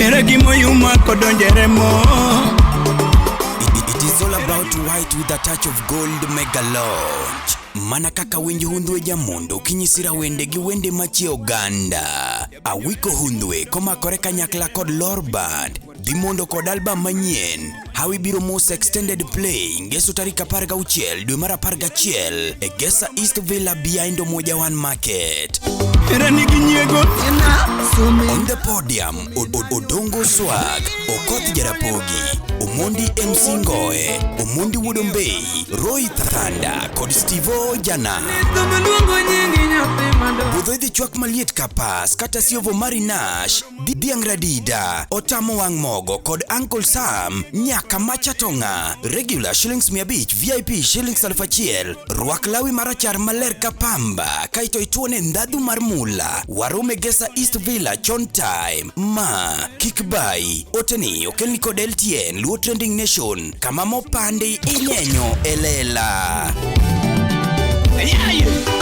Hera gimoyuma kodonje remo. It is all about white with a touch of gold mega launch. Mana kaka winj hundhwe jamondo kinyisira wende gi wende machie oganda. Awiko hundhwe komakore kanyakla kod Lor Band. Dhi mondo kod album manyien. Hawi biro mos extended play ngeso tarik 16 dwe mar 11 e Gesa East Villa behind Umoja One Market. Hera nigi nyiego. On the podium, Odongo Swag, Okoth Jarapogi, Omondi MC Ngoe, Omondi Wuodombei, Roy Thanda kod Steve Jana. Budho idhi chwak maliet kapas kata siovo mari Nash, Dhiang' Radida, Otamo Wang' Mogo kod Uncle Sam nyaka macha tonga. Regular shillings 500, VIP shillings 1000. Rwak lawi marachar maler ka pamba kaeto ituone ndhadhu mar mula. Warome Gesa East Villa chon time. Ma kik bai. Oteni okelni kod LTN Luo Trending Nation kama mopandi inyenyo e lela. Ayaye.